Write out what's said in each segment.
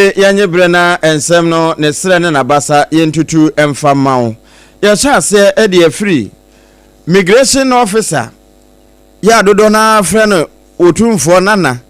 Afei yɛnye berɛ na nsɛm no ne serɛ ne n'abasa yɛntutu mfa mma wo. Yɛhyɛ aseɛ de afiri Migration Officer yɛ a dodoɔ no ara frɛ no Otumfoɔ Nana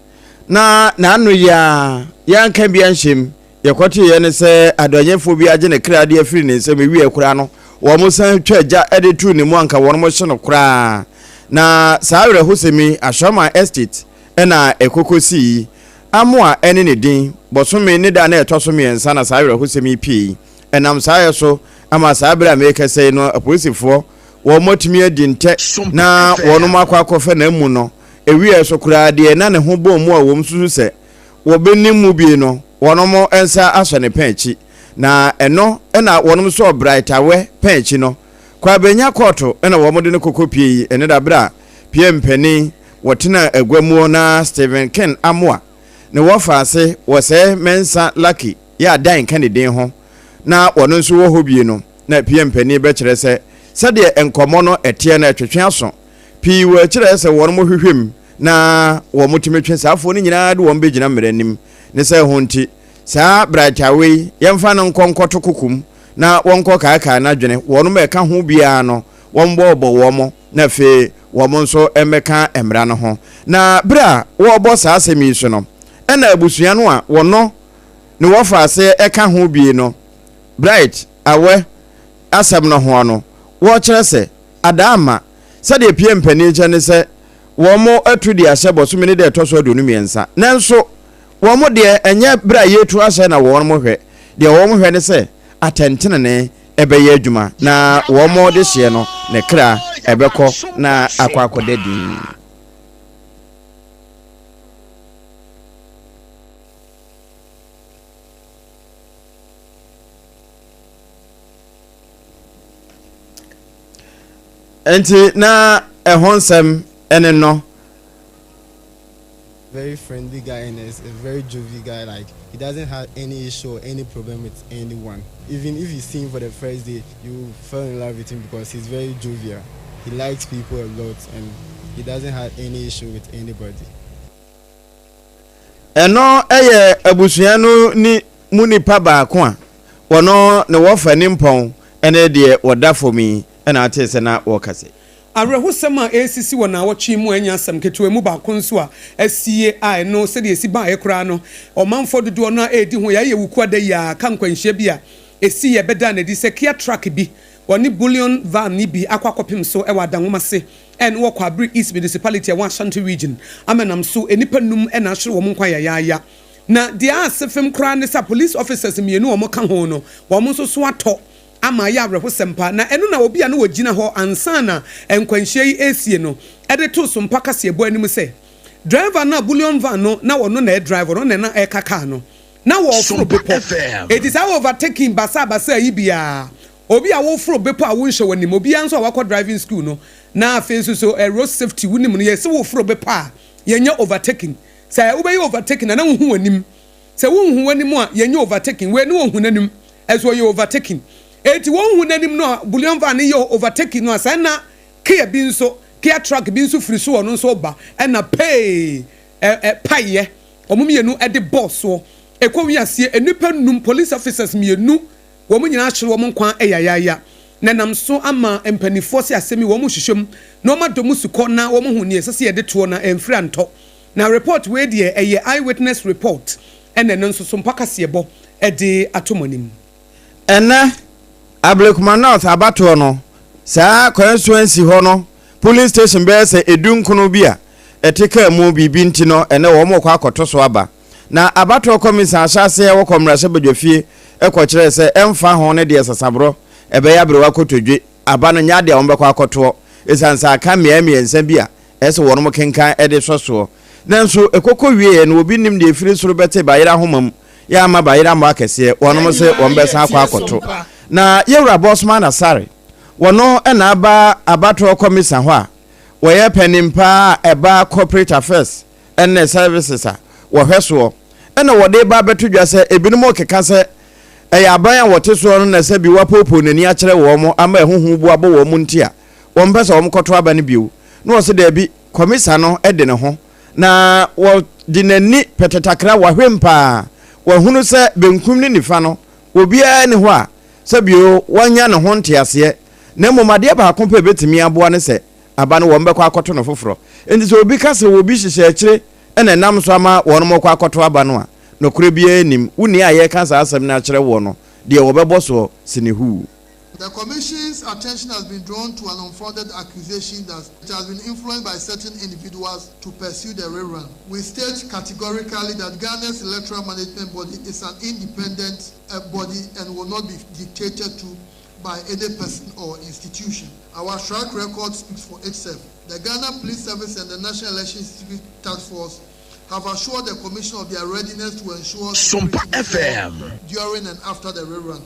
na n'ano yi ara yɛanka bi anhyɛm. Yɛkɔteeɛ ne sɛ adɔnyɛfoɔ bi agye ne kra de afiri ne nsam ɛwieɛ koraa no wɔn san twa gya de too ne mu anka wɔn hye no koraa. Na saa awerɛhosɛm yi Ashorman Estate na ɛkɔkɔsii. Amoah ne ne din, bɔsome ne da a na ɛtɔ so mmiɛnsa na saa awerɛhosɛm yi piei. Ɛnam saa yɛ so ama saa berɛ a merekasa yi no apolisifoɔ wɔn atumi adi ntɛ na wɔn akɔ akɔfa n'amu no. Ɛwieɛ so koraa deɛ na ne ho bɔn mu a wɔn susu sɛ wɔbɛnim mu bi no wɔn nsa asɔ ne pɛn akyi. Na ɛno na wɔn sɔɔ Bright Awɛ pɛn akyi no. Kwabenya kɔɔto na wɔn de no kɔkɔ piei ɛno da berɛ a PM panin wɔtenaa agua muo na Stephen Ken Amoah ne wɔfa ase wɔsɛe Mensah Lucky yɛ adan ka ne din ho na wɔno nso wɔ hɔ bie no na PM panin bɛkyerɛ sɛ sɛdeɛ nkɔmmɔ no ɛteɛ no ɛtwetwe aso pii wɔ akyire a ɛsɛ wɔn hwehwɛ mu na wɔn tumi twe saa afoɔ no nyinaa de wɔn bɛgyina mmara anim ne sɛ ho nti saa Bright Away yɛmfa no nkɔ nkɔto koko mu na wɔnkɔ kaakae n'adwene wɔn ma ɛka ho biara no wɔmbɔɔbɔ wɔn na afei wɔn nso mmɛka mmara no ho. Na berɛ a wɔrebɔ saa asɛm yi so no, ɛna abusua no a wɔno ne wɔfa ase ka ho bie no, Bright Awɛ asɛm no ho no, wɔrekyerɛ sɛ adaa ama sɛdeɛ pie mpanin kyɛ ne sɛ wɔn atu de ahyɛ bɔsome ne da ɛtɔ so 23. Nanso wɔn deɛ ɛnyɛ berɛ a yɛretu ahyɛ na wɔn hwɛ, deɛ wɔn hwɛ ne sɛ atɛntenenee ɛbɛyɛ adwuma na wɔn dehyeɛ no ne kra ɛbɛkɔ na akɔ akɔda din. Nti na ɛho nsɛm ɛne no. Very friendly guy and is a very jovial guy like he doesn't have any issue or any problem with anyone even if you see him for the first day you fell in love with him because he's very jovial he likes people a lot and he doesn't have any issue with anybody. Ɛno yɛ abusua no ni mu nipa baako a wɔno ne wɔfa nimpɔn ne deɛ wɔda fam yi na atee sɛ na wɔreka sɛ. Awerɛhosɛm a ɛresisi wɔ naawɔtwe yi mu a ɛnyɛ asɛm ketewa emu baako nso a asie a ɛno sɛdeɛ ɛsi baeɛ koraa no ɔmanfoɔ dodoɔ no ara redi ho yɛ ayɛ Wukuada yi ara ka nkwanhyia bi a ɛsiiɛ bɛdaa no adi sɛ Kia truck bi wɔne bullion van no bi akɔ akɔpem so wɔ Adanwomase ɛne wɔ Kwabre East Municipality a ɛwɔ Ashanti Region ama nam so nnipa num na ahyere wɔn nkwa yayaaya na deɛ ase fem koraa ne sɛ police officers mmienu a wɔka ho no wɔn nso so atɔ ama ayɛ awerɛhosɛm paa, na ɛno na obi a na ogyina hɔ ansa na nkwanhyia yi resie no de too Sompa kaseɛbɔ anim sɛ, Driver no a bullion van no na ɔno na ɛredrive, ɔno na na ɛreka kaa no, na wɔreforo bepɔ. Enti saa overtaking basaabasaa yi biara, obi a woreforo bepɔ a wonhyɛ w'anim, obiara nso a wakɔ driving school no, na afei nso so road safety wonim no, yɛse woreforo bepɔ a, yɛnyɛ overtaking. Sɛ wobɛyɛ overtaking a na wohu w'anim. Sɛ wonhu w'anim a, yɛnyɛ overtaking. Wei no wɔhu n'anim. Ɛso ɔyɛ overtaking. Enti wɔnhu n'anim no a, bullion van no yɛ overtaking no a, saa na Kia bi nso, Kia truck bi nso firi so ɔno nso reba, ɛna pee ɛ ɛ paeɛ. Wɔn mmienu de bɔɔ soɔ. Ɛkɔ wiaseɛ, nnipa nnum, police officers mmienu, wɔn nyinaa ahyere wɔn nkwa yayaaya. Na ɛnam so ama mpaninfoɔ sɛ asɛm yi wɔn rehwehwɛ mu na wɔn adɔ mu sukɔ na wɔn ahu deɛ ɛsɛ sɛ yɛde toɔ na ɛmfiri antɔ. Na report wei deɛ ɛyɛ eye witness report ɛna ɛno nso so mpa kaseɛbɔ de ato mo anim. Ɛnnɛ, Ablekuma North abatoɔ no, saa constituency hɔ no polling station bɛyɛ sɛ edunkron bi a ɛte kaa mu biribi nti no ɛnnɛ wɔn rekɔ akɔto so aba. Na abatoɔ kɔmisa ahyɛaseɛ wɔkɔ mmarahyɛbadwafie kɔkyerɛɛ sɛ ɛmfa ho ne deɛ sasaborɔ ɛbɛyɛ aberewa kotodwe aba no nyɛ adeɛ a wɔbɛkɔ akɔtoɔ ɛsiane sɛ aka mmeaɛ mmiɛnsa bi a ɛsɛ wɔnom kenkan de sɔ soɔ. Nanso ɛkɔkɔ wieɛ no obi nnim deɛ ɛfiri soro bɛte bayerɛ ahoma mu, yɛ amma bayerɛ ammɔ akɛseɛ, wɔnom se wɔn bɛsan akɔ akɔto. Na Yɛwura Bosman Asare, wɔno na aba abatoɔ kɔmisa hɔ a wɔyɛ panin paa a ɛba Corporate Affairs ne Services a wɔhwɛ soɔ, ɛna wɔde ba abɛto dwa sɛ ebinom rekeka sɛ ɛyɛ aban a wɔte soɔ no na sɛbi wɔapoopoo n'ani akyerɛ wɔn ama ɛho hu bo abɔ wɔn nti a wɔmpɛ sɛ wɔkɔto aba no bio. Na ɔse daabi, kɔmisa no de ne ho, na wɔde n'ani pɛtɛtakra wahwem paa. Wahunu sɛ benkum ne nifa no, obiara nni hɔ a sɛ bio wanya ne ho nteaseɛ, na mmom adeɛ baako pɛ a ɛbɛtumi aboa ne sɛ aba no wɔbɛkɔ akɔto no foforɔ. Enti sɛ obi ka sɛ obi hyehyɛ akyire na ɛnam so ama wɔn rekɔ akɔto aba no a, nokorɛ biara nnim. Wo nua a yɛreka saa asɛm no akyerɛ woɔ no, deɛ wɔbɛbɔ soɔ sene huu. The Commission's attention has been drawn to an unfounded accusation that it has been influenced by certain individuals to pursue the rerun. We state categorically that Ghana's electoral management body is an independent uh, body and will not be dictated to by any person or institution. Our track record speaks for itself. The Ghana Police Service and the National Election Security Task Force have assured the Commission of their readiness to ensure Sompa security before, FM. during and after the rerun.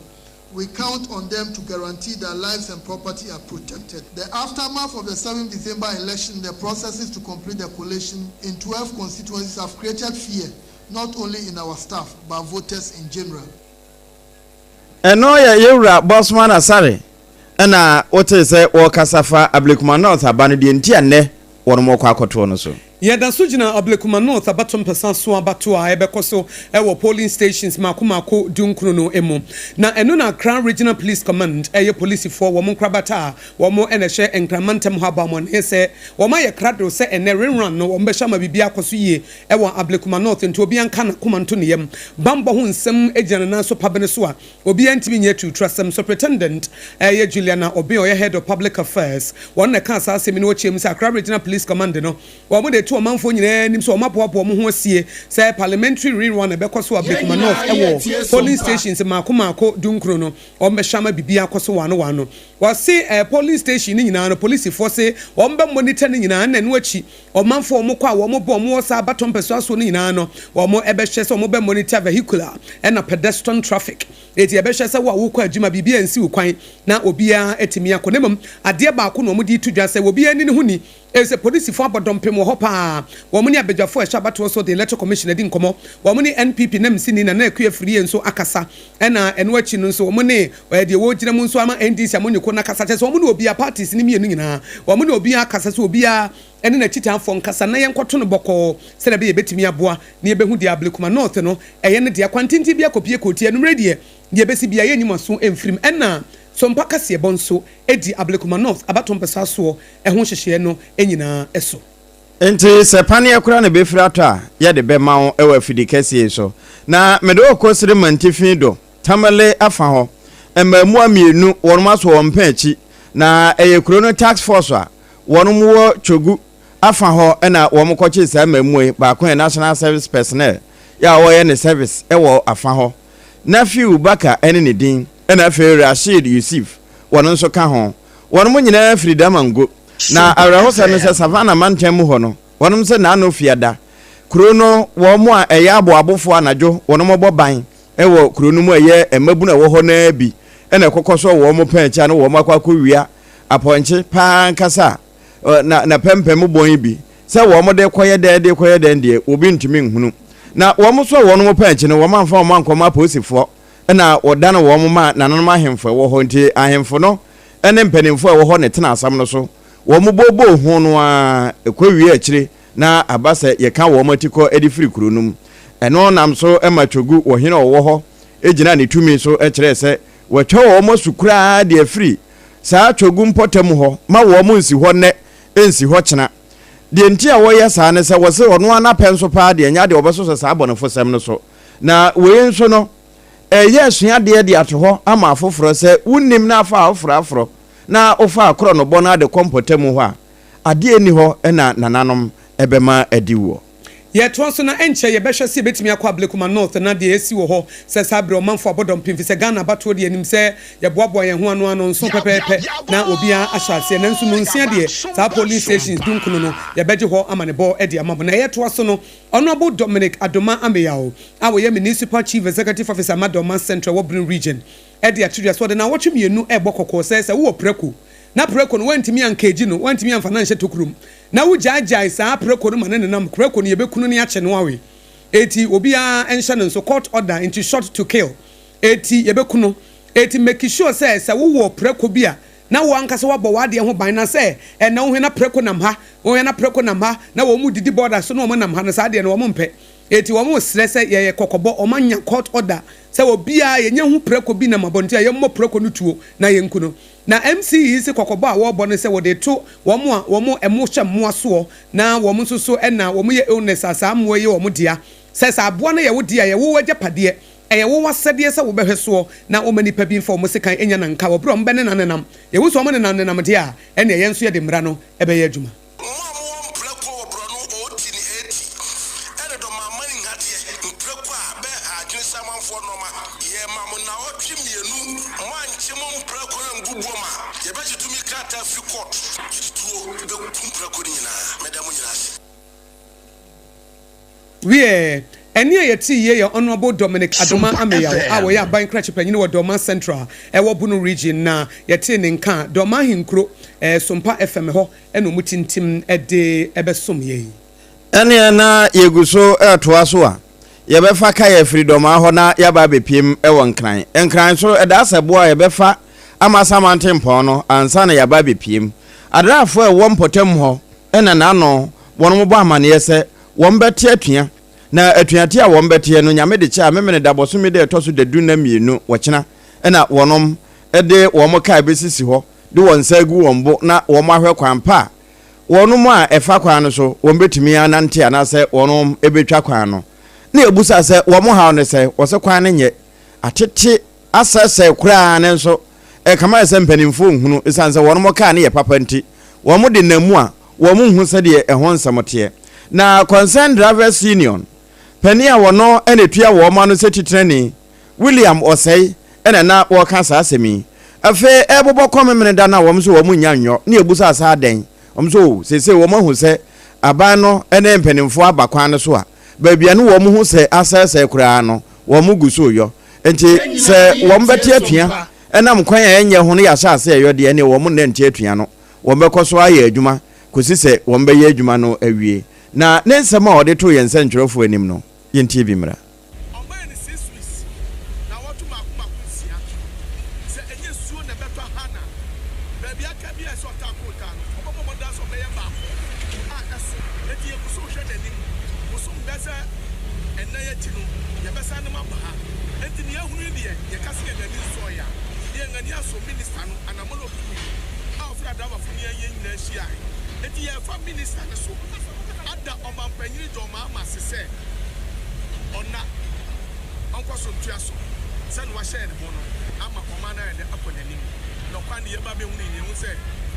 We count on them to guarantee that lives and property are protected. The aftermath of the 7th December election, the processes to complete the collation in 12 constituencies have created fear, not only in our staff, but voters in general. Ɛno yɛ Yɛwura Bossman Asare na wotee sɛ wɔrekasa fa Ablekuma North aba no deɛ nti a nnɛ wɔnom rekɔ akɔtoɔ no so. Yɛda so gyina Ablekuma North abato mpɛsa so abatoɔ a ɛbɛkɔ so wɔ polling stations mmaako mmaako dunkron no mu. Na ɛno na Accra Regional Police Command ɛyɛ polisifoɔ wɔn nkorabata a wɔn na ɛhyɛ Nkran mantam hɔ abɔ amanneɛ sɛ wɔn ayɛ krado sɛ ɛnnɛ rerun no wɔn bɛhyɛ ama biribiara akɔ so yie wɔ Ablekuma North nti obiara nka n'akoma nto ne yam. Bammɔ ho nsɛm gyina ne nan so pabene so a obiara ntumi nyɛ aturuturasɛm. Superintendent ɛyɛ Juliana Obeng a ɔyɛ Head of Public Affairs wɔn na ɛkaa saa asɛm yi na wɔkyerɛ mu sɛ Accra Regional Police Command no wɔn de reto ɔmanfoɔ nyinaa anim sɛ wɔn aboaboa wɔn ho asie sɛ parliamentary rerun a ɛbɛkɔ so wɔ Yɛn Ablekuma nyinaa North wɔ yɛtie polling Sompa. stations mmaako mmaako dunkron no wɔn bɛhyɛ ama biribiara akɔ so wɔano wɔano. Wɔse eh, polling station no nyinaa no polisifoɔ se wɔn bɛ monitor no nyinaa na ɛno akyi ɔmanfoɔ wɔn kɔ a wɔn bɔ wɔn wɔ saa abatɔ mpɛsoa soɔ no nyinaa no wɔn ɛbɛhwɛ sɛ wɔn bɛ monitor vehicular ɛna pedestrian traffic. Eti ɛbɛhwɛ sɛ wo a wokɔ adwuma biribi ansi wo kwan na obiara atumi akɔ. Na mmom adeɛ baako na wɔn de to dwa sɛ obiara ani ne ho ni Efisɛ polisifo abɔ dɔmpem wɔ hɔ paa. Wɔn ne abadwafo a ɛhyɛ abatoɔ so de Electoral Commission adi nkɔmmɔ. Wɔn ne NPP nanmusini Nana Akua Afriyie nso akasa. Ɛna ɛno akyi no nso wɔn ne deɛ wɔgyina mu nso ama NDC amanyɔkuo no akasa. Kyerɛ sɛ wɔn ne obiara, parties no mmienu nyinaa, wɔn ne obiara akasa sɛ obiara ne n'akyitaafoɔ nkasa na yɛnkɔto no bɔkɔɔ sɛdeɛ ɛbɛyɛ yɛbɛtumi aboa na yɛbɛhu deɛ Ablekuma North no ɛyɛ ne dea. Kwantenten bi akɔpue kootia. Anwummerɛ deɛ, deɛ ɛbɛsi biara yɛnyi mo aso mfiri mu. Ɛna Sompa kaseɛbɔ nso di Ablekuma North abatoɔ mpɛsoa soɔ ho nhyehyɛeɛ no nyinaa so. Enti sɛ paneɛ koraa na ɛbɛfiri atɔ a, yɛde bɛma wo wɔ afidi kɛseɛ yi so. Na mede wo rekɔ Siri mantifi do, Tamale afa hɔ. Mmaamua mienu, wɔnom asɔ wɔn pɛn akyi. Na ɛyɛ kuro no task force a wɔnom wɔ Chogu afa hɔ na wɔn kɔkyee saa mmaamua yi. Baako yɛ National Service Personnel a ɔreyɛ ne service wɔ afa hɔ. Nafiu Baka ne ne din, ɛna afei Rasheed Yusif, wɔn nso ka ho. Wɔnom nyinaa firi Damango. Na Sompa awerɛhosɛm ne sɛ FM. Savannah mantam mu hɔ no, wɔnom sɛ Nano Fiada kuro no wɔn a ɛyɛ aboabofoɔ anadwo wɔnom bɔ ban wɔ kuro no mu a ɛyɛ mmabunu a ɛwɔ hɔ no ara bi na ɛkɔkɔ sɔ wɔn pɛn akyi a na wɔn akɔ akɔwia apɔnkye paa ankasa a na na pɛmpɛm bɔn yi bi sɛ wɔn de kɔyɛ dɛn de kɔyɛ dɛn deɛ obi ntumi nhunu. Na wɔn sɔ wɔn pɛn akyi no wɔn amfa wɔn ankɔma apolisifoɔ na wɔdane wɔn maa nananom ahemfo a ɛwɔ hɔ nti ahemfo no ne mpanimfoɔ a ɛwɔ hɔ na ɛtena asɛm no so. Wɔbooboo ho no ara kɔwiee akyire na aba sɛ yɛka wɔn atikɔ de firi kuro no mu. Ɛno nam so ma Twogu, ɔhene a ɔwɔ hɔ, gyinaa ne tumi so kyerɛɛ sɛ wɔatwa wɔn asu koraa de afiri saa Twogu mpɔtam hɔ ma wɔn nsi hɔ nnɛ nsi hɔ kyena. Deɛ nti a wɔyɛ saa ne sɛ wɔse ɔno ara n'apɛ nso paa deɛ ɛnyɛ adeɛ wɔbɛsosɔ saa abɔnefosɛm no so. Na wei nso no, Ɛyɛ asuadeɛ de ato hɔ ama afoforɔ sɛ wonnim na afa afoforɔ aforɔ na wofa akorɔnobɔ no ade kɔ mpɔtamu hɔ a, adeɛ nni hɔ na nananom bɛma adi woɔ. Yɛtoa so na ɛnkyɛ yɛbɛhwɛ sɛ yɛbɛtumi akɔ Ablekuma North na deɛ asi wɔ hɔ sɛ saa berɛ ɔmanfoɔ abɔ dɔmpem fisɛ Ghana abatoɔ deɛ yɛnim sɛ yɛboaboa yɛn ho ano ano nso pɛpɛɛpɛ na obiara ahyɛ aseɛ nanso nonsia deɛ saa polling stations dunkono no yɛbɛgye hɔ amanebɔ de ama mo na yɛtoa so no Honourable Dominic Adomah Ameyaw a ɔyɛ Municipal Chief Executive Officer ma Dormaa Central wɔ Bono Region de ato dwa sɛ ɔde naawɔtwe mmienu rebɔ kɔkɔɔ sɛ sɛ wowɔ prako na prako no woantumi ankeegyi no, woantumi amfa no anhyɛ tokuro mu na wogyaagyae saa prako no ma no nenam prako no yɛbɛkunu no akye no awe eti obiara nhyɛ no nso court order nti shot to kill eti yɛbɛku no eti make sure sɛ sɛ wowɔ prako bi a na wo ankasa woabɔ w'adeɛ ho ban, na sɛ ɛnnɛ wohwɛ na prɛko nam ha, wohwɛ na prɛko nam ha, na wɔn didi border so na wɔn nam ha no, saa deɛ no wɔn mpɛ. Enti wɔn resrɛ sɛ yɛyɛ kɔkɔbɔ, wɔn anya court order sɛ obiara yɛnya hu prako bi nam abɔnten a yɛmmɔ prako no tuo na yɛnku no. Na MC yi se kɔkɔbɔ a wɔrebɔ no sɛ wɔde reto wɔn a wɔn ɛmo hyɛ mmoa soɔ na wɔn nso so na wɔn yɛ owners a saa mmoa yi yɛ wɔn dea. Sɛ saa aboa no yɛ wo dea a, ɛyɛ wo agyapadeɛ, ɛyɛ wo asɛdeɛ sɛ wobɛhwɛ soɔ na woma nnipa bi mfa wɔn sekan nya nanka wɔ berɛ a wɔbɛnenam nenam. Yɛhu sɛ wɔnenam nenam deɛ a, ɛnneɛ yɛn nso yɛde mmara no bɛyɛ adwuma. Mo a mowɔ mprako wɔ borɔno OT ne AT ɛredɔ ma aman nhadeɛ mprako a bɛ ha adwene sɛ amanfoɔ nnoɔma. Yɛ ma mo naɔtwe mienu mo ankye mo mprako no angu buom a yɛbɛgye tumi krataa firi court yɛde tuo bɛku mprako no nyinaa. Mɛda mo nyinaa ase. Wiɛ, ɛnne a yɛtee yie yɛ Honourable Dominic Adoma Ameyaw a ɔyɛ aban krakye panyin wɔ Dormaa Central a ɛwɔ Bono Region na yɛtee ne nka Dormaa Ahenkuro, Sompa FM hɔ na wɔtintim de bɛsom yɛn. Ɛnneɛ na yɛgu so retoa so a, yɛbɛfa kae afiri Dɔmaa hɔ na yɛaba abɛpiem wɔ Nkran. Nkran nso, ɛda sɛ boɔ a yɛbɛfa ama Asamantempɔn no ansa na yɛaba abɛpiem. Adraafoɔ a ɛwɔ mpɔtam hɔ na n'ano wɔn bɔ amaneɛ sɛ wɔn bɛte atua, na atuate a wɔn bɛteɛ no, Nyame de kyɛ a Memeneda bɔsome da ɛtɔ so dadu nna mienu, wɔkyena, na wɔnom de wɔn kaa bɛsisi hɔ de wɔn nsa agu wɔn bo na wɔn ahwɛ kwan pa a wɔnom a ɛfa kwan no so wɔn bɛtumi anante anaasɛ wɔnom bɛtwa kwan no. Na yɛbusa sɛ wɔn haw ne sɛ, wɔsɛ kwan no nyɛ atete asɛesɛe koraa nanso ɛkame ayɛ sɛ mpanimfoɔ nhunu ɛsiane sɛ wɔnom kaa no yɛ papa nti wɔn de nam mu a wɔn nhu sɛdeɛ ɛho nsɛm teɛ. Na Concerned Drivers Union panin a wɔno na ɛtua wɔn ano sɛ titenani William Osei na na wɔreka saa asɛm yi. Afei ɛrebobɔ kɔ Memeneda no a wɔn nso wɔn nnya nyɔ na yɛbusaa sɛ adɛn? Wɔn nso oh seesei wɔn ahu sɛ aban no ne mpanimfoɔ aba kwan no so a baabi a ne wɔn hu sɛ asɛesɛe koraa no wɔn gu so reyɔ. Enti sɛ wɔn bɛte atua ɛnam kwan a ɛnyɛ ho no yɛahyɛ ase ɛyɔ deɛ ɛneɛ wɔn nnɛ nte atua no. Wɔn bɛkɔ so ayɛ adwuma kɔsi sɛ wɔn bɛyɛ adwuma no awie. Na ne nsɛm a ɔde too yɛn nsɛntwerɛfoɔ anim no, yɛntie bi mmra. Ɔmaa no six weeks, naawɔtwe mmaako mmaako nsia. Sɛ ɛnyɛ nsuo na ɛbɛtɔ ha na baabi aka bi a ɛsɛ ɔtaa kootaa no, ɔbɛbɔ mmɔden ara sɛ ɔbɛyɛ baako a ɛso. Enti yɛgu so rehwɛ n'anim. Bosom bɛyɛ sɛ nnan akyi no, yɛbɛsan ne mo aba ha. Enti nea yɛahunu yi deɛ, yɛka sɛ yɛn ani nsɔeɛ a, ne yɛn ani asɔ minista no anammɔn a ɔtuiɛ a ɔfrɛɛ adrabafo ne yɛn yɛn nyinaa hyiaeɛ. Enti yɛrefa minista no so ada Ɔmampanyini John Mahama ase sɛ, ɔnna ɔnkɔ so ntoa so sɛnea wahyɛ ne ho no ama ɔman no ayɛ dɛ akɔ n'anim. Na ɔkwan de yɛba bɛhunu yi, yɛhu sɛ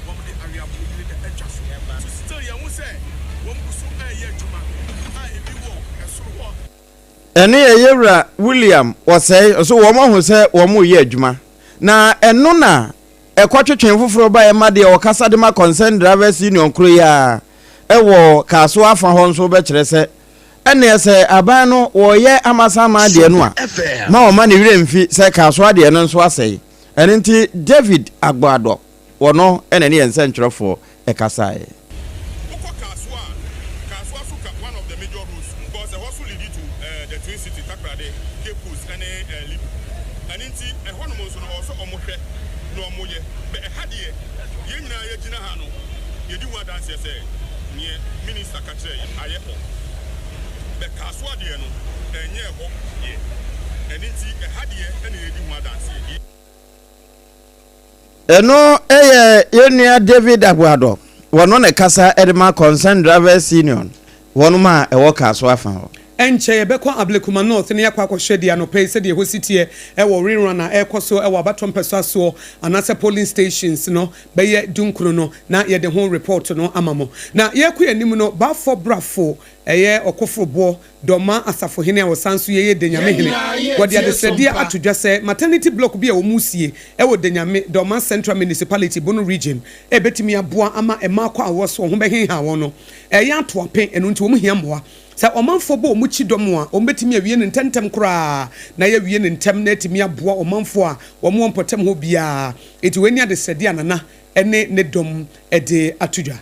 wɔn de aweapo yiri na atwa so. So still yɛhu sɛ wɔn gu so reyɛ adwuma a ebi wɔ ɛsoro hɔ. Ɛno yɛ Yɛwura William Osei nso wɔn ahu sɛ wɔn reyɛ adwuma na ɛno na ɛkɔtwetwe foforɔ baeɛ ma deɛ ɔkasa de ma Concerned Drivers Union koro yi ara wɔ Kasoa afa hɔ nso bɛkyerɛ sɛ Ɛnneɛ sɛ aban no wɔreyɛ amasaman deɛ no a, ma wɔmma ne werɛ mfi sɛ Kasoa deɛ no nso asɛe. Ɛno nti David Agboadɔ, wɔno na ɛne yɛn nsɛntwerɛfoɔ kasaeɛ. Wokɔ Kasoa a, Kasoa so ka one of the major roads because ɛhɔ so leadi to eh, the twin city, Takoradi, Cape Coast ɛne eh, Libu. Ɛno nti ɛhɔ nom nso no ɔwɔ sɛ ɔmo hwɛ na ɔmo yɛ. But ɛha deɛ yɛn nyinaa yɛgyina ha no yɛdi ho adanseɛ sɛ neɛ minister ka kyerɛɛ yɛn ayɛ hɔ. But Kasoa deɛ no ɛnyɛɛ hɔ yɛ. Ɛno nti ɛha deɛ ɛna yɛdi ho adanseɛ. Deɛ. Ɛno yɛ yɛn nua David Aguadɔ, wɔno na ɛkasa de ma Concerned Drivers Union, wɔnom a ɛwɔ Kasoa fa hɔ. Ɛnkyɛ yɛbɛkɔ Ablekuma North na yɛakɔ akɔhwɛ deɛ anɔpa yi sɛdeɛ ɛhɔ si teɛ wɔ rerun a ɛrekɔ so wɔ abatoɔ mpɛsoa soɔ anaasɛ polling stations no bɛyɛ dunkron no na yɛde ho report no ama mo. Na yɛrekɔ yɛn anim no, Bafo Brafo ɛyɛ ɔkoforoboɔ Dɔma asafohene a ɔsan nso yɛ Danyame hene. Wɔde adesrɛdeɛ ato dwa sɛ maternity block bi a wɔresie wɔ Danyame, Dɔma Central Municipality, Bono Region, a ɛbɛtumi aboa ama mmaa kɔ awoɔ so wɔn ho bɛhenha wɔn no, ɛreyɛ ato ape, ɛno nti wɔhia mmoa. Sɛ ɔmanfoɔ bɔ wɔn kyidɔm a, wɔbɛtumi awie no ntɛmntɛm koraa, na yɛawie no ntɛm na atumi aboa ɔmanfoɔ a wɔwɔ mpɔtam hɔ biara. Enti wei ne adesrɛdeɛ a Nana ne ne dɔm de ato dwa.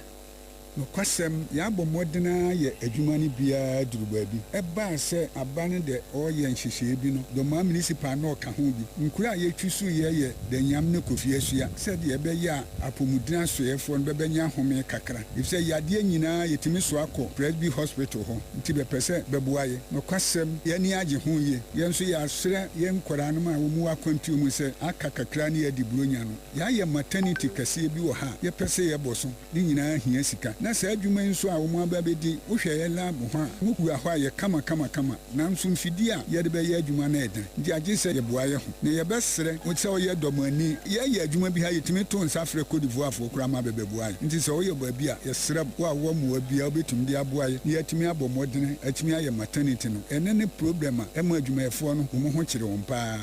Nokwasɛm, yɛabɔ mmɔden ara yɛ adwuma no bi ara duru baabi. Ɛbaa sɛ aba no dɛ ɔreyɛ nhyehyɛɛ bi no, Dormaa Municipal na ɔka ho bi. Nkuro a yɛtwusuiɛ yɛ Danyam ne Kofi Asua sɛdeɛ ɛbɛyɛ a apɔmuden asoɛeɛfoɔ no bɛbɛnya home kakra. Efisɛ yadeɛ nyinaa yɛtumi soa kɔ Presby Hospital hɔ nti bɛpɛ sɛ bɛboa yɛ. Nokwasɛm, yɛn ani agye ho yie. Yɛn nso yɛasrɛ yɛn nkwadaa nom a wɔn wɔ akwantuo mu sɛ aka kakra ne yɛadi Buronya no. Yɛayɛ maternity kɛseɛ bi wɔ ha a yɛpɛ sɛ yɛbɔ so. Ne nyinaa hia sika. Na saa adwuma yi nso a wɔn aba abɛdi, wohwɛ yɛn lab hɔ a, wokura hɔ a yɛ kama kama kama, nanso mfidie a yɛde bɛyɛ adwuma no ɛden, nti agye sɛ yɛboa yɛ ho. Na yɛbɛsrɛ wo sɛ woyɛ dɔmani, yɛyɛ adwuma bi ha, yɛtumi to nsa frɛ Cote d'Ivoire foɔ koraa ma bɛbɛboa yɛn. Nti sɛ woyɛ baabi a, yɛsrɛ wo a wowɔ mmoa biara wobɛtumi de aboa yɛn na yɛatumi abɔ mmɔdene atumi ayɛ maternity no. Ɛno ne problem a ɛma adwumayɛfoɔ no wɔn ho kyere wɔn paa.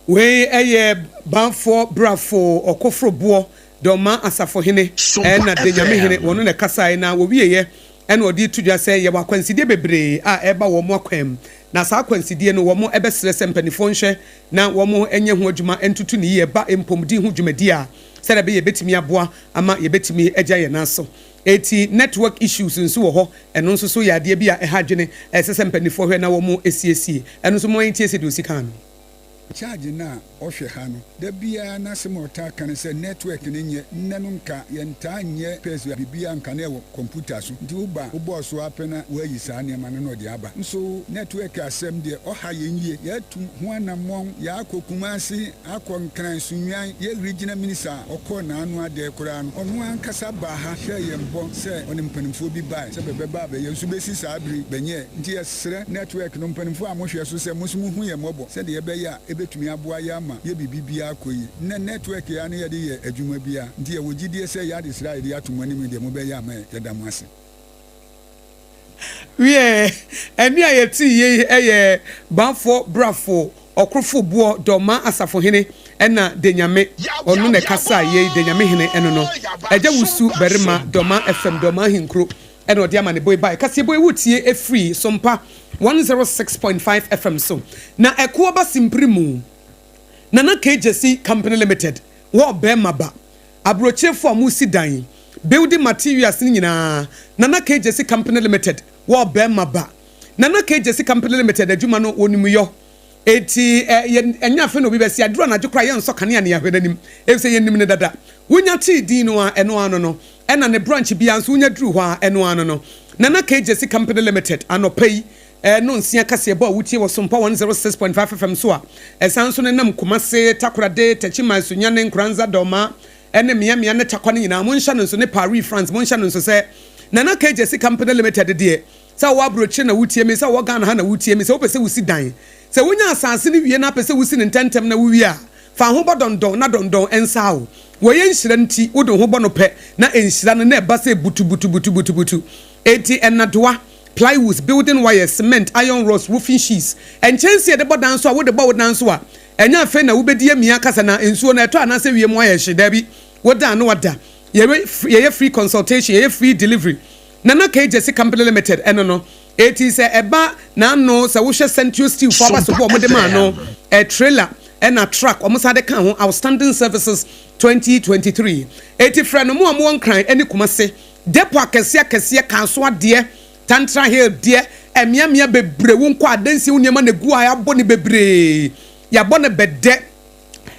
Wei yɛ Banfoɔ Brafo Ɔkoforoboɔ Dɔmma Asafohene Sompa ɛna Denyame Hene FM. wɔno na ɛkasaeɛ na wɔwieɛ ɛna ɔde reto dwa sɛ yɛwɔ akwansideɛ bebree a ɛreba wɔn akwan mu na saa akwansideɛ no wɔn bɛsrɛ sɛ mpanifoɔ nhwɛ na wɔn nyɛ ho adwuma ntutu no yie ɛba mpomden ho dwumadie a sɛdeɛ ɛbɛyɛ yɛbɛtumi aboa ama yɛbɛtumi agya yɛn nan so. Eti network issues nso wɔ hɔ, ɛno nso so yɛ adeɛ bi a ɛha adwene a ɛsɛ sɛ mpaninfoɔ hwɛ na wɔn siesie. Ɛno nso momma yɛntie sɛdeɛ ɔsi kaa no. Charge no a ɔhwɛ ha no, da biara n'asɛm a ɔtaa ka ne sɛ network no nyɛ, nnɛ no nka yɛntaa nyɛ pɛs biribiara nka na ɛwɔ kɔmputa so, nti woba a wobɔɔ so ara pɛ na woayi saa nneɛma no na ɔde aba. Nso network asɛm deɛ ɔha yɛn yie, yɛatu ho anammɔn, yɛakɔ Kumasi, Akɔ Nkran Sunnwan yɛ Regional Minister a ɔkɔɔ n'ano adɛɛ koraa no, ɔno ankasa baa ha hyɛɛ yɛn bɔ sɛ ɔne mpanimfoɔ bi bae sɛ bɛbɛba abɛyɛ nso bɛsi saa bere yi bɛnyɛɛ. Nti yɛsrɛ network no mpanimfoɔ a mohwɛ so sɛ mo nso mohu yɛn mmɔbɔ sɛdeɛ ɛbɛyɛ a ɛbɛtumi aboa yɛn ama yɛ biribi biara akɔ yie. Nnɛ network yi ara na yɛde yɛ adwuma biara nti yɛwɔ gyidie sɛ yɛn adesrɛ a yɛde ato mo anim yi deɛ mobɛyɛ ama yɛn. Yɛda mo ase. Wiɛ, ɛnne a yɛtee yei yɛ Bamfoɔ Brafo Ɔkorofo Boɔ Dɔmaa Asafohene ɛna Denyame, ɔno na ɛkasaa yei, Denyame Hene ɛno no. Agya Wusu Barima Dɔmaa FM Dɔmaa Ahenkuro ɛna ɔde amanebɔ yi baeɛ. Kaseɛbɔ yi wotie ɛfiri Sompa 106.5 FM so. Na ɛkoɔ ba simpiri mu. Nana K. Gyasi Company Limited wɔ Bɛɛma Ba. Aburokyirefo a wɔresi dan, building materials no nyinaa, Nana K. Gyasi Company Limited wɔ ɔbarima ba. Nana K. Gyasi Company Limited adwuma no wɔnim yɔ. Enti ɛ, yɛ, ɛnyɛ afei na obi bɛsi. Aduru anadwo koraa yɛnsɔ kanea na yɛahwɛ n'anim, efisɛ yɛnim no dada. Wonya tee din no ara, ɛno ara no no. Ɛna ne branch biara nso wonya duru hɔ ara, ɛno ara no no. Nana K. Gyasi Company Limited, anɔpa yi, Nnɔnsia kaseɛbɔ a wotie wɔ Sompa 106.5 FM so a ɛsan nso nenam Kumase, Takorade, Techiman, Sunyani, Nkoranza, Dormaa ne mmeammea ne Tarkwa no nyinaa. Monhyɛ no nso ne Paris, France. Monhyɛ no nso sɛ Nana K. Gyasi Company Limited deɛ, sɛ wowɔ aburokyire na wotie me, sɛ wowɔ Ghana ha na wotie me, sɛ wopɛ sɛ wosi dan, sɛ wonya asase no wie na apɛ sɛ wosi no ntɛmntɛm na wowie a, fa ho bɔ dɔndɔn na dɔndɔn nsaa wo. Wɔyɛ nhyira nti, wode wo ho bɔ no pɛ na nhyira no na ɛba sɛ butubutubutubutubutu. Enti nnadewa, plywoods, building wires, cement, iron rods, roofing sheets, nkyɛnsee a yɛde bɔ dan so a wode bɔ wo dan so a, ɛnyɛ afei na wobɛdi amia akasa na nsuo no ɛtɔ anaasɛ wiem ayɛ hye, daabi, woda a na wada. Yɛyɛ yɛyɛ free consultation, yɛyɛ free delivery. Nana K. Gyasi Company Limited ɛno no. Enti sɛ ɛba n'ano sɛ wohwɛ Century Steel foɔ Sompa abasobɔ a wɔde maa no, FM. eh, trailer ɛna truck wɔn san de kaa ho, Outstanding Services 2023. Enti frɛ no, mo a mowɔ Nkran ne Kumasi, Depot akɛseɛ akɛseɛ, Kasoa deɛ, Tantra Hill deɛ, mmeammea bebree, wo nkɔ adansie wo nneɛma na egu a yɛabɔ no bebree, yɛabɔ no bɛdɛ,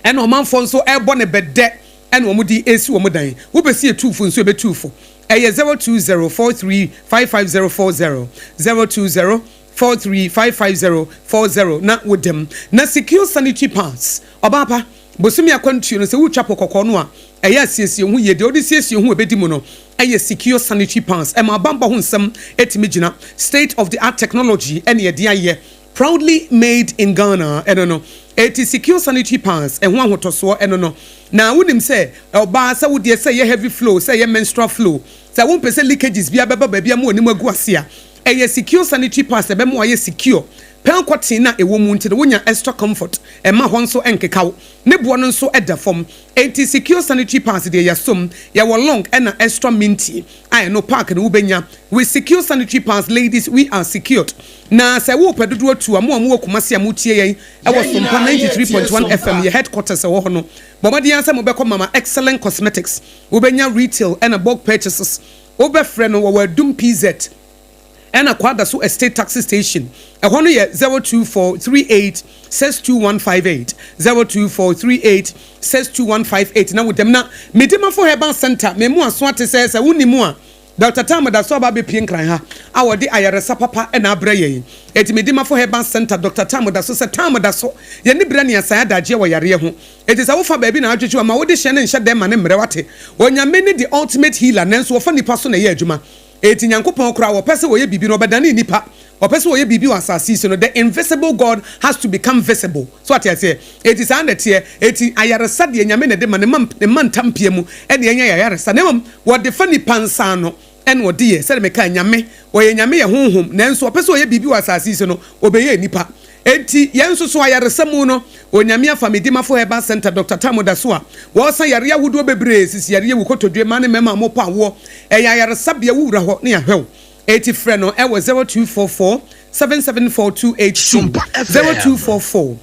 ɛna ɔmanfoɔ nso ɛrebɔ no bɛdɛ ɛna wɔn de resi wɔn dan. Wopɛ sɛ yɛtu fo nso yɛbɛtu fo. Ɛyɛ 0204355040, 0204355040 na woda mu. Na Secure Sanitary Pads, ɔbaa pa, Bosome akwantuo no, sɛ woretwa po kɔkɔɔ no a, ɛyɛ a siesie wo ho yie. Deɛ wode siesie wo ho a ɛbɛdi mu no yɛ Secure Sanitary Pads. Ɛma abanbɔ ho nsɛm tumi gyina. State of the art technology na yɛde ayɛ. Proudly made in Ghana ɛno no. Enti Secure Sanitary Pads, ɛho ahotɔsoɔ ɛno no. Na wonim sɛ ɔbaa, sɛ wo deɛ sɛ ɛyɛ heavy flow, sɛ ɛyɛ menstrual flow, sɛ wompɛ sɛ leakages biara bɛba baabi ama w'anim agu ase a, ɛyɛ Secure Sanitary Pads na ɛbɛma woayɛ secure. Pearl cotton no a ɛwɔ mu nti no, wonya extra comfort, ɛmma hɔ nso nkeka wo. Ne boɔ no nso da fam. Enti Secure Sanitary Pads deɛ yɛasom. Yɛwɔ long ɛna extra minty a ɛno pack no wobɛnya. With Secure Sanitary Pads ladies we are secured. Na sɛ worepɛ dodoɔ tu a, mo a mowɔ Kumasi a motie yɛn wɔ Yɛn Sompa nyinaa yɛretie 93.1 FM, Sompa. yɛ headquarters ɛwɔ hɔ no, bɔ mmɔden ara sɛ mobɛkɔ Mama Excellent Cosmetics. Wobɛnya retail ɛna bulk purchases. Wobɛfrɛ no, wɔwɔ Adum PZ. Ɛna Kwadaso Estate Taxi Station, ɛhɔ no yɛ 02438 62158, 02438 62158 na wo dɛm na Medimafo Herbal Centre, me mo aso ate sɛ sɛ wo nni mu a Doctor Tam da so aba abɛpue Nkran ha a ɔde ayaresa papa na abrɛ yɛn. Enti Medimafo Herbal Centre, Doctor Tam da so sɛ Tam da so, yɛn ani brɛ ne asan adagyeɛ wɔ yareɛ ho. Enti sɛ wofa baabi na adwedwe wo a, ma wode hyɛ no nhyɛ dɛm ma no mmerɛ wate. Onyame ne the ultimate healer nanso ɔfa nipa so na ɛyɛ adwuma. Enti Nyankopɔn koraa wɔpɛ sɛ wɔyɛ biribi no ɔbɛdane nnipa. Ɔpɛ sɛ ɔyɛ biribi wɔ asase yi so no, the invisible God has to become visible. So ate aseɛ? Enti saa na ɛteɛ. Enti ayaresa deɛ Nyame na ɛde ma, ne mma, ne mma ntampea mu ɛna yɛnya yɛn ayaresa. Na mmom wɔde fa nnipa nsa ano ɛna ɔde yɛ. Sɛdeɛ mekae, Nyame, ɔyɛ Nyame yɛ Honhom, nanso ɔpɛ sɛ ɔyɛ biribi wɔ asase yi so no, ɔbɛyɛ nnipa. Enti yɛn nso so ayaresa mu no, Onyame afa me Dimafo Herbal Centre, Doctor Tam da so a wɔsa yareɛ ahodoɔ bebree, sisi yareɛ, wu kotodwe, mmaa ne mmarima a wɔpɔ awoɔ. Ɛyɛ ayaresabea, wo wura hɔ na yɛahwɛ wo. Enti frɛ no ɛwɔ 0244 774 282, Sompa FM. 0244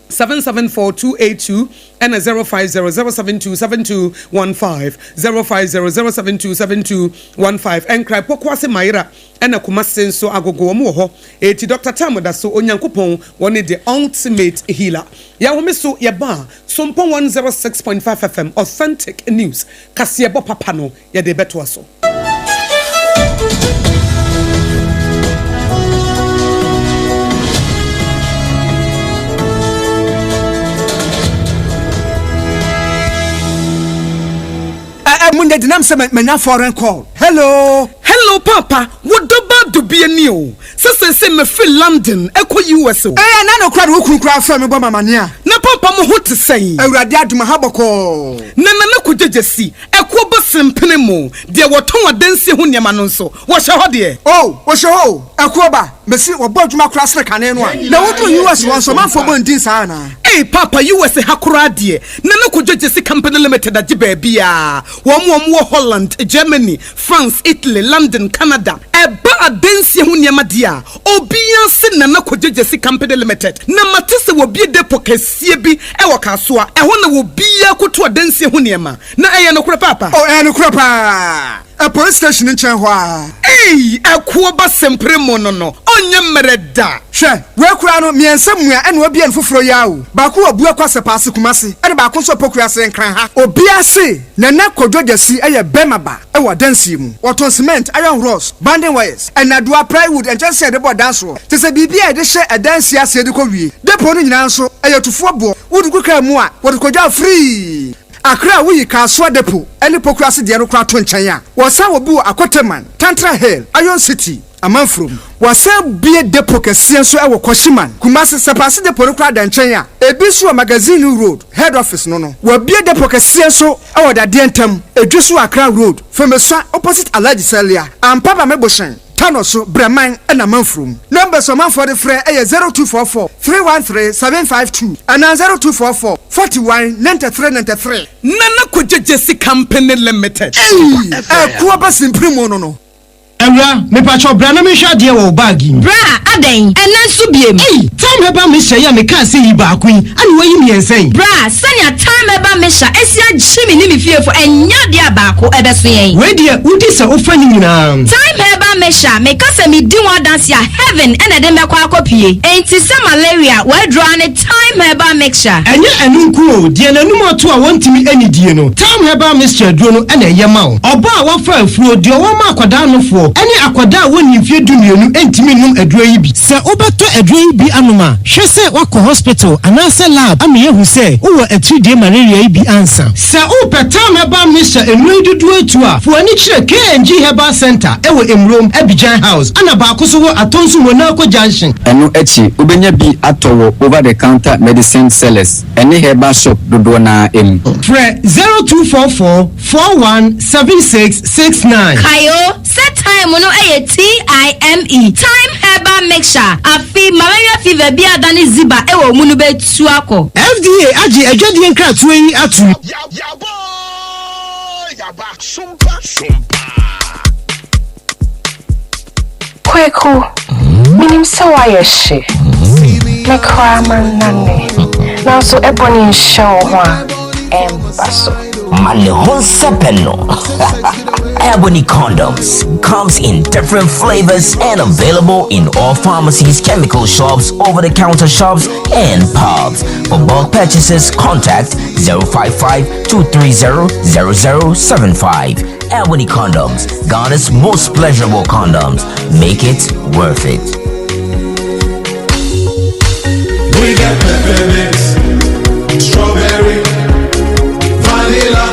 774 282 ɛna 050 072 7215, 050 072 7215. Ɛnkran Pokuase Mayera Ɛna Kumase nso agogo wɔn wɔ hɔ eti Doctor Tam da so Onyankopɔn wɔne the ultimate healer Yɛhome so yɛba a Sompɔ 106.5 FM authentic news kaseɛbɔ papa no yɛde bɛtoa so. Ɛ ɛ mo nyɛ denam sɛ manya foreign call. Hello. Hello paapa, wo dɔ ba dubia ni o, sɛ seesei mafiri London ɛkɔ US o. Ee ɛna no koraa de wo kunu koraa frɛ me bɔ me amaneɛ a. Na paapa mo ho te sɛn? Awurade adom aha bɔkɔɔ. Na Nana Kogyegyesi, ɛkoɔ ba sempene mo, deɛ wɔtɔn adansie ho nneɛma no nso, wɔhyɛ hɔ deɛ? Oh, wɔhyɛ hɔ o, ɛkoɔ ba, mese wɔbɔ adwuma koraa sene kane no a. Na woduru US hɔ nso ɔmanfoɔ bɔ ndin saa anaa? Ei paapa US ha koraa deɛ, Nana Kogyegyesi Company Limited agye baabiaa. Wɔn a wɔwɔ Holland, Germany, France, Italy, London, Canada, ɛba adansie ho nneɛma deɛ a, obiara se Nana Kwadwo Gyasi Company Limited. Na mate sɛ wɔabue depot kɛseɛ bi wɔ Kasoa, ɛhɔ na obiara kɔtu adansie ho nneɛma. Na ɛyɛ nokorɛ paapa? Oh, ɛyɛ nokorɛ paa. Ɛ police station no nkyɛn hɔ ara. Ei, ɛkoɔ ba sempere mo no no, ɔnyɛ mmerɛ da. Hwɛ, wei koraa no, mmiɛnsa mua ɛna wabue no foforɔ yi ara o. Baako wɔ Abuakwa Sɛpaase Kumasi ɛna baako nso wɔ Pokuase Nkran ha. Obiara se Nana Kwadwo Gyasi yɛ bɛrima ba wɔ adansie mu. Wɔtɔn cement, iron rods, banding wires, nnadewa, plywood, nkyɛnsee a yɛde bɔ dan soɔ, kyerɛ sɛ biribiara a yɛde hyɛ adansie aseɛ de kɔ wie. Depot no nyinaa nso, ɛyɛ tufoɔ boɔ. Wode gu kaa mu a, wɔde kɔdwa free. Accra a woyi Kasoa Depot ne Pokuase deɛ no koraa to nkyɛn a, wɔsan wɔ bi wɔ Akoteman, Tantra Hill, Iron City, Amanfurom. Wɔasan abue depot kɛseɛ nso wɔ Kwashiman, Kumasi. Sɛpaase depot no koraa da nkyɛn a, ebi nso wɔ Magazine Road, Head Office no no. Wɔabue depot kɛseɛ nso wɔ Dadeɛ Ntam, Edweso Accra Road, Femesua opposite Alhaji Salia, Ampaba Mebohyɛn, Tano so, Brɛman na Amanfurom. Numbers a ɔmanfoɔ de frɛ yɛ 0244 313 752 anaa 0244 41 93 93. Nana Kwadwo Gyasi Company Limited. Eii! Ɛkoɔ ba simpiri mu no no. Awura, mepakyɛw bra na menhwɛ adeɛ wɔ wo bag yi mu. Bra, adɛn? Ɛnnɛ nso biem? Ei! Thyme Herbal Mixture yi a mekaa sɛ yi baako yi, ana woayi mmiɛnsa yi? Bra, sɛnea Thyme Herbal Mixture asi agye me ne me fiefo, ɛnyɛ adeɛ a baako ɛbɛso yɛn. Wei deɛ, wodi sɛ wofa ne nyinaa. Thyme Herbal Mixture, meka sɛ medi ho adanse a, heaven na ɛde me bɛkɔ akɔpue. Enti sɛ malaria, w'aduro ara ne Thyme Herbal Mixture. Ɛnyɛ ɛno nko o, deɛ n'anum ato a wɔntumi nnidie no, Thyme Herbal Mixture aduro no na ɛyɛ ma wo. Ɔbaa a wafa afuro, deɛ ɔwɔ ma akwadaa nofoɔ, ne akwadaa a wɔnnii mfeɛ dumienu ntumi nnom aduro yi bi. Sɛ wobɛtɔ aduro yi bi anom a, hwɛ sɛ woakɔ hospital anaasɛ lab ama yɛahu sɛ wowɔ atiridie malaria yi bi ansa. Sɛ wopɛ Thyme Herbal Mixture nnuro yi dodoɔ atu a, fa w'ani kyerɛ K&G Herbal Centre wɔ Emuro. Krom, Abidjan House, ɛna baako nso wɔ Atonsu Monaco Junction. Ɛno akyi, wobɛnya bi atɔ wɔ over the counter medicine sellers ne herbal shop dodoɔ no ara mu. Frɛ 0244 41 76 69. Kae o, sɛ thyme no yɛ TIME, Thyme Herbal Mixture, afe malaria fever bi a adane ziba wɔ wo mu no bɛtu akɔ. FDA agye adwadie nkratoɔ yi atom. Kweku, menim sɛ woayɛ hye. Me koraa mannane. Nanso ɛbɔne nhyɛ wo ho a, ɛmba so. Ma ne ho nsɛpɛ no. Ebony condoms comes in different flavors and available in all pharmacies, chemical shops, over-the-counter shops, and pubs. For bulk purchases, contact 055 230 0075. Ebony condoms, Ghana's most pleasurable condoms. Make it worth it. We got peppermint, strawberry, vanilla,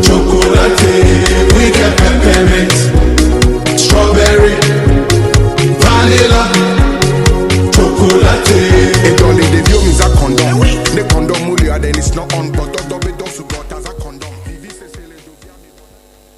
chocolate. We got peppermint, strawberry, vanilla, chocolate. It only the view means a condom. The condom then it's not on, but the got as a condom.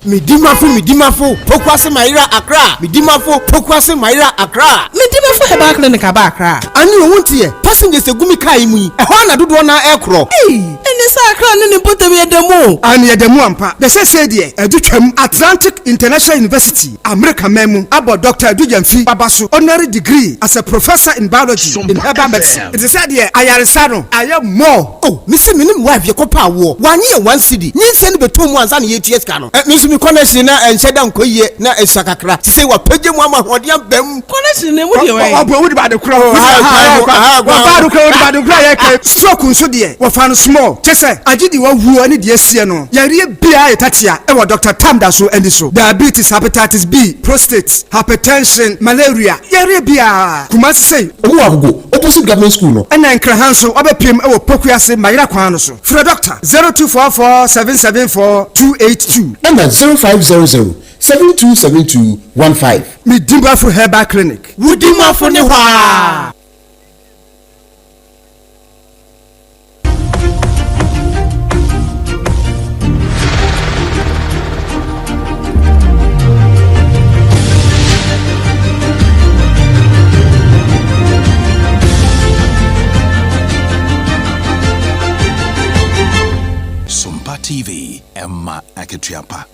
Medimafo Medimafo Pokuase Mayera Accra Medimafo Pokuase Mayera Accra. Medimafo Herbal Clinic aba Accra. Ane o wonteɛ passengers egu me car yi mu yi ɛhɔ ara na dodoɔ no ara ɛrekorɔ. Ei ɛne sɛ Accra ne ne mpɔtam yɛ da mu o. Aane yɛda mu ampa. Na seesei deɛ adu twam. Atlantic International University, Amerika man mu, abɔ Dɔkta Adu Gyamfi aba so honorary degree as a Professor in Biology in Herbal Medicine. Nti sɛ deɛ ayaresa no ayɛ more. Oh me se me ne me wife yɛkɔ pɛ awoɔ wanye yɛn one cedi nyinsɛn no bɛtɔ mu ansa na yɛtua sika no eh me nso me connection na ɛnhyɛ da nkɔ yie na ɛsua kakra sesei wapagya mu ama ahoɔden aba mu. Connection no emu deɛ wɛn. Ɔbɔ wodi baade korɔ hɔ ha baade korɔ wodi baade korɔ yɛ kɛ stroke nso deɛ wɔfa no small kyɛ sɛ agye deɛ wawuo ne deɛ asie no yareɛ biara yɛ tatia ɛwɔ Doctor Tam da so ani so diabetes hepatitis B prostate hypertension malaria yareɛ biara Kumasi sei. Ɔmo wɔ Agogo opposite government school no. Ɛna Nkraha nso wabɛpiem wɔ Pokuase Mayera kwan no so. Frɛ Dɔkta 0244 774 282. Ɛna 0500 7272 15. Medimafo Herbal Clinic. Wo dimafo ne hɔ aa. Sompa TV, ɛma akatua pa.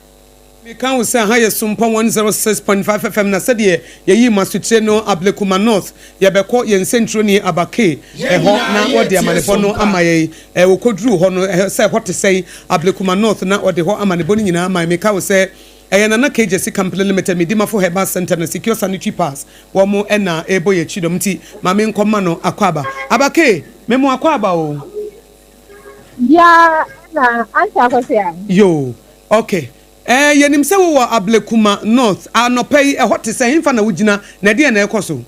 Meka wo sɛ ha yɛ Sompa 106.5 FM na sɛdeɛ yɛyii mo asotire no Ablekuma North yɛbɛkɔ yɛn sɛntroni Aba Kay hɔ na wɔde amanebɔ no ama yɛn. Wɔkɔduruu hɔ no sɛ ɛhɔ te sɛn Ablekuma North na wɔde hɔ amanebɔ no nyinaa ama yɛn. Meka wo sɛ ɛyɛ Nana Kay Gyasi Company Limited, Medimafo Herbal Centre na Secure Sanitary Pass wɔn na ɛrebɔ yɛn akyi dɔm nti ma menkɔ mma no akwaaba. Aba Kay, me mo akwaaba o. Biara na Auntie Akosua. Yoo ok eh yɛnim sɛ wowɔ Ablekuma North anɔpa yi ɛhɔ te sɛn henfa na wogyina na ɛdeɛn na ɛrekɔ so?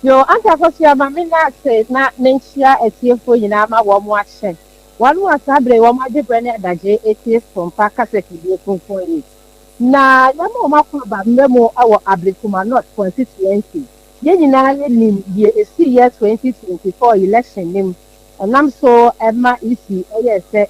Yoo Auntie Akosua ma me nna ase na menkyia atiefoɔ nyinaa ma wɔn ahyɛ wɔn a saa berɛ yi wɔn agye berɛ ne adagye retie Sompa kasafidie kronkron yi na yɛma wɔn akɔ aba mmerɛ mu wɔ Ablekuma North constituency. Yɛn nyinaa yɛnim deɛ ɛsiiɛ 2024 election no mu, ɛnam so ma EC yɛɛ sɛ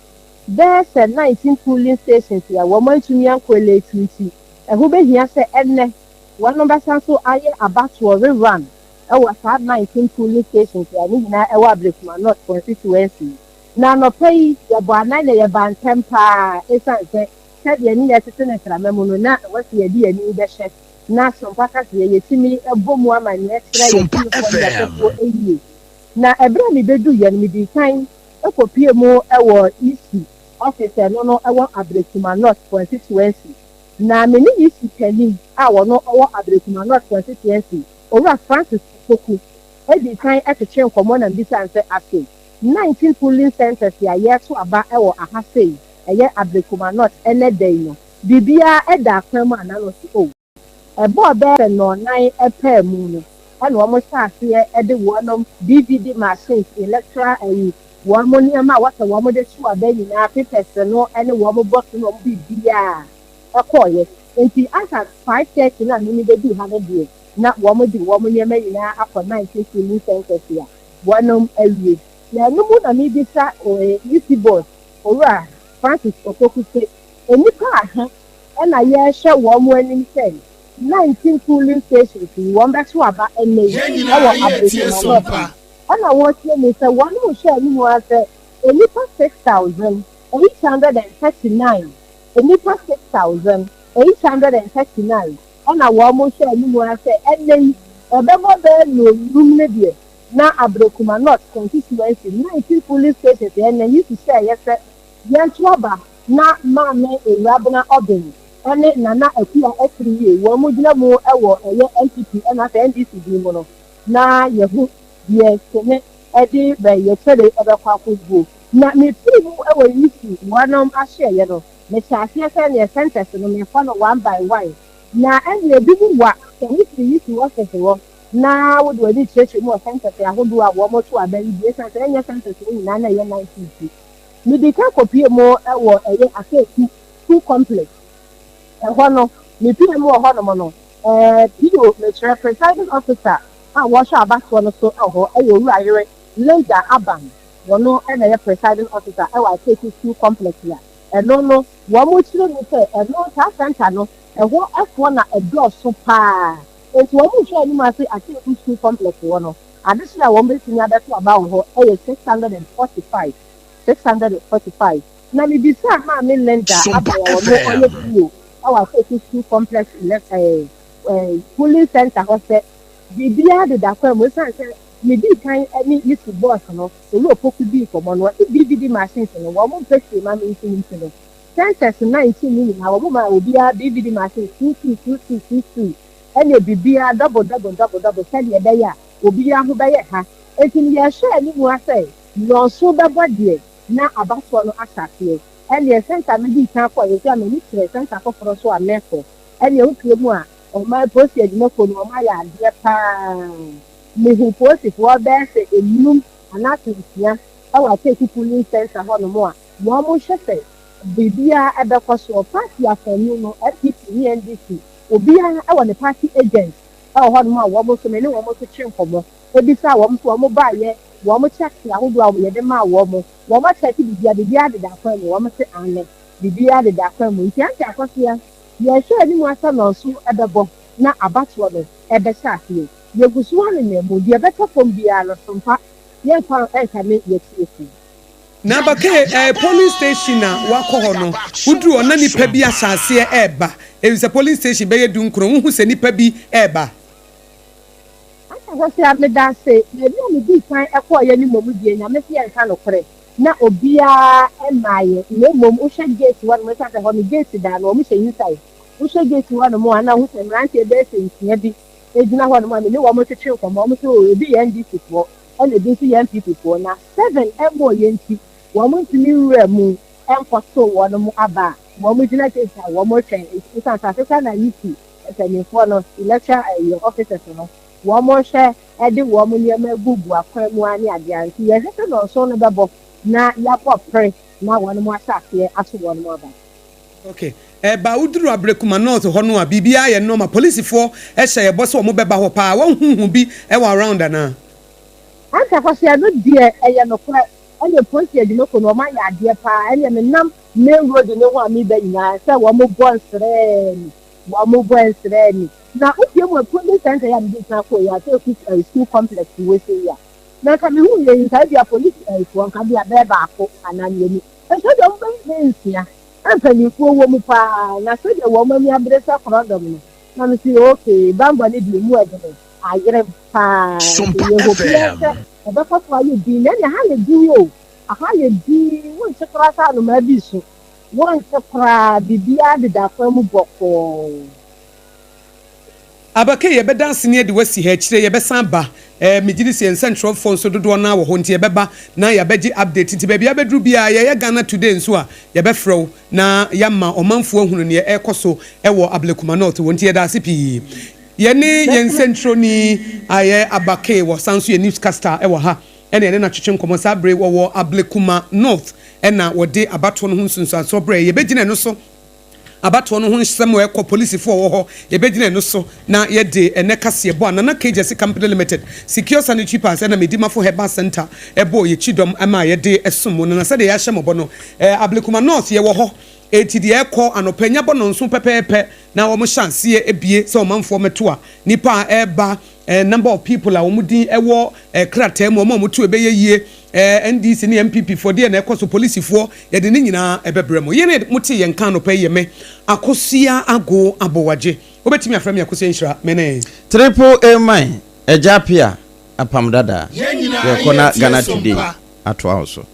bɛyɛ sɛ 19 polling stations a wɔn antumi ankɔ-elate nti, ɛho bɛhia sɛ ɛnnɛ wɔnom bɛsan so ayɛ abatoɔ, re-run, wɔ saa 19 polling stations a ne nyinaa ɛwɔ Ablekuma North constituency yi. Na anɔpa yi yɛbɔ anan na yɛbaa ntɛm pa ara ɛsiane sɛ sɛdeɛ ne yɛtete no mframa mu no na ɛwɔ sɛ yɛde yɛn ani bɛhwɛ na Sompa kaseɛ yɛtumi bɔ mu amanneɛ kyerɛ yɛn Sompa fiefoɔ ne FM. yɛahwɛfoɔ yie. Na ɛberɛ a mebɛduiɛ no, medii kan kɔpuee mu wɔ EC office, ɛno no ɛwɔ Ablekuma North constituency. Na me ne EC panin a ɔno ɔwɔ Ablekuma North constituency, Owura Francis Opoku, dii kan twetwee nkɔmmɔ na mebisaa no sɛ, Afei, 19 polling centres a yɛreto aba wɔ aha sei, ɛyɛ Ablekuma North ɛnnɛ da yi no, Biribiara da akwan mu anaa? Na ɔse, Oh. Ɛbɔɔ bɛyɛ sɛ nnɔnnan paa mu no, ɛna wɔn hyɛɛ aseɛ de wɔn DVD machines, electoral ayi, wɔn nneɛma a wɔsɛ wɔn de to aba nyinaa, papers no ne wɔn box ne wɔn biribiara kɔeɛ. Enti as at 5:30 no a me mebɛduu ha no deɛ, na wɔde wɔn nneɛma nyinaa akɔ 19 polling centres a wɔnom awie. Na ɛno mu na mebisa EC boss, Owura Francis Opoku se, nnipa ahe na yɛrehwɛ wɔn anim sɛ 19 polling stations yi wɔbɛto aba ɛnnɛ yi Yɛn nyinaa wɔ yɛretie Ablekuma North Sompa. yi? Ɛna wɔrekyerɛ mu sɛ wɔnom rehwɛ anim ara sɛ nnipa 6,839, nnipa 6,839 ɛna wɔrehwɛ anim ara sɛ ɛnnɛ yi ɛbɛbɔ bɛyɛ nnɔnnum no deɛ na Ablekuma North constituency 19 polling stations ɛnnɛ yi hyehyɛeɛ sɛ yɛnto aba na Maame Ewurabena Obeng ne Nana Akua Afriyie wɔn gyina mu wɔ ɛyɛ NPP ɛna afei NDC din mu no na yɛhu deɛ sene de bɛ yɛkyɛre bɛkɔ akɔguo. Na mefiri mu wɔ EC wɔnom ahyeɛeɛ no, mehyɛ aseɛ sɛ neɛ centers no mefa no one by one na ɛnneɛ ebi mu wa sɛ wofiri EC office hɔ na wode w'ani kyerɛkyerɛ mu wɔ centers ahodoɔ a wɔto aba yi bi ɛsiane sɛ ɛnyɛ centers no nyinaa na ɛyɛ 19 nti. Mede ka kɔpue mu wɔ ɛyɛ Akeeku school complex ɛhɔ no, mepue mu wɔ hɔnom no, ɛɛ PO, mekyerɛ presiding officer a wɔhwɛ abatoɔ no so wɔ hɔ yɛ Owura Yere Linda Abang, wɔno na ɛyɛ presiding officer wɔ Akeeku school complex a ɛno no wɔn kyerɛ mu sɛ ɛno saa center no ɛhɔ foɔ na ɛdɔɔso paa nti wɔn rehwɛ anim ase Akeeku school complex hɔ no adehye a wɔn bɛtumi abɛto aba wɔ hɔ yɛ 645. 645. Na mibisaa Maame Linda Sompa aber a ɔno ɔyɛ FM. PO wɔ Akwasi School Complex elec ɛɛ ɛɛ polling centre hɔ sɛ biribiara deda kwan mu esiane sɛ midii kan ne Yusuf boss no, Owura Opoku dii nkɔmmɔ no, ɔse DVD machines no wɔn mpɛ hwee ma me nti nti no centres 19 no nyinaa wɔn maa obiara DVD machines two two two two two two ɛne biribiara double double double double sɛdeɛ ɛbɛyɛ a obiara ho bɛyɛ ha. Enti no yɛhwɛ anim ara sɛ Nnɔnso bɛbɔ deɛ na abatoɔ no ahyɛ aseɛ. Ɛnneɛ sɛnta a medii kan kɔeɛ nti a m'ani kyerɛ sɛnta foforɔ nso a mɛkɔ. Ɛnneɛ wopue mu a, ɔman polisi adwumakuo no wɔayɛ adeɛ pa ara. Mehuu polisifoɔ bɛyɛ sɛ nnum anaasɛ nsia wɔ Ateku Polling Centre hɔnom a wɔrehwɛ sɛ biribiara bɛkɔ soɔ. Party afanu no, NPP ne NDC, obiara wɔ ne party agent wɔ hɔnom a wɔn nso me ne wɔn nso twe nkɔmmɔ. Ebisaa wɔn nso wɔn baeɛ, wɔn checks ahodoɔ a yɛde maa wɔn, wɔn akyɛke biribiara, biribiara deda akwan mu, wɔn se aane, biribiara deda akwan mu. Nti anka Akosua, yɛrehwɛ anim ara sɛ nnɔnso bɛbɔ na abatoɔ no bɛhyɛ aseɛ. Yɛgu so ara nenam mu, deɛ ɛbɛtɔ fam biara no, so mpa yɛmfa nkame yɛatiefoɔ. Na Bakay eh, polling station a wakɔ hɔ no, woduru hɔ na nipa bi ahyɛ aseɛ ɛreba, efisɛ polling station bɛyɛ dunkron, wohu sɛ nipa bi ɛreba. Anka Hosea medase, baabi a medii kan kɔɔeɛ no mmom deɛ Nyame se yɛnka nokorɛ na obiara mmaeɛ na mmom wohwɛ gate hɔ nom ɛsiane sɛ hɔ no gate da no wɔn hyɛ inside wohwɛ gate hɔ nom a na wohu sɛ mmeranteɛ bɛyɛ sɛ nsia bi gyina hɔ nom a me ne wɔn twetwe nkɔmmɔ wɔn sɛ oo ebi yɛ NDC foɔ ɛna ebi nso yɛ NPP foɔ na seven mmɔɔyɛ nti wɔn ntumi nwura mu nkɔto wɔn aba a wɔn gyina gate a wɔn retwɛn ɛsiane sɛ afe koraa na EC mpanimfoɔ no, electoral ɛyi officers no, wɔn hwɛ de wɔn nneɛma gugu akwan mu ara ne adeɛ ara nti yɛhwɛ sɛ nnɔnson no bɛbɔ na yɛabɔ pere na wɔn ahyɛ aseɛ ato wɔn aba. Ok ɛba woduru Abrekuma North hɔ no a biribiara yɛ normal polisifoɔ hyɛ yɛ bɔ sɛ wɔn bɛba hɔ paa woahu hu bi wɔ around anaa? Anka Kwasi ɛno deɛ ɛyɛ nokorɛ ɛne polisi adwumako no wɔn ayɛ adeɛ paa ɛneɛ menam main road no ho a meba nyinaa sɛ wɔn bɔ nsrɛɛ ni Wɔn bɔ nsrɛ ni. Na wopue mu a polling center yi a mede kan kɔɔ yi a sɛ eku eh, school complex wɔ se yi a na nka mehu yɛ yi nka ebia police eh, foɔ nka bia bɛyɛ baako anaa mmienu nso deɛ wɔn bɛyɛ bɛyɛ nsia na mpanimfoɔ wɔ mu paa na sɛdeɛ wɔn ani abere sɛ korɔdɔm no na me si okay bambɔ ne deɛ mu ɛdene ayere paa nti Sompa yɛ hope yɛ FM. sɛ ɛbɛkɔ so ayɛ din na ɛnna ha yɛ din o aha yɛ din wonte koraa sɛ anomaa bi so Wonte koraa, biribiara deda akwan mu bɔkɔɔ. Abakay, yɛbɛda ase ne yɛde wo asi ha. Akyire yi yɛbɛsan aba. Eh, megye di sɛ yɛn nsɛnkyerɛwfoɔ nso dodoɔ no ara wɔ hɔ nti yɛbɛba na yɛabɛgye update. Nti baabi a abɛduru biara, yɛyɛ Ghana Today nso a, yɛbɛfrɛ wo na yɛama ɔmanfoɔ ahunu neɛ ɛrekɔ so wɔ Ablekuma North hɔ. Nti yɛda ase pii. Yɛne yɛn nsɛnkyerɛwni a ɛyɛ Abakay, wɔsan nso yɛ newscaster wɔ ha. ɛna yɛne no atwetwe nkɔmmɔ. Saa bere yi wɔwɔ Ablekuma North ɛna wɔde abatoɔ no ho nsunsuansoɔ brɛɛ. Yɛbɛgyina ɛno so Abatoɔ no ho nsɛm a ɛkɔ polisifoɔ a wɔwɔ hɔ, yɛbɛgyina ɛno so na yɛde ɛnnɛ kaseɛbɔ a Nana K Gyasi Company Limited, Secure Sanitary Pads ɛna Medimafo Herbal Centre ɛbɔɔ yɛn kyidɔm maa yɛde som mo no. Na sɛdeɛ yɛahyɛ mo bɔ no, Ablekuma North yɛwɔ hɔ, enti deɛ ɛrekɔ anɔpa nya bɔ nnɔnson pɛpɛɛpɛ na wɔhyɛ aseɛ bue sɛ ɔmanfoɔ mmɛto a nnipa a ɛreba Eh number of people a wɔn din wɔ eh krataa mu, wɔn a wɔto ɛbɛyɛ yie, eh NDC ne NPP foɔ, deɛ na ɛkɔ so, polisifoɔ, yɛde ne nyinaa ɛbɛbrɛ mo. Yɛn a motee yɛn nka anɔpa yi yɛ me, Akosua Ago Abowagye. Wobɛtumi afrɛ me Akosua Nhyira, me ne. Triple A man, Agya Appiah, Apam Dada, Yɛn nyinaa yɛkɔ na yɛtie Ghana som Today pa. atoa wo so.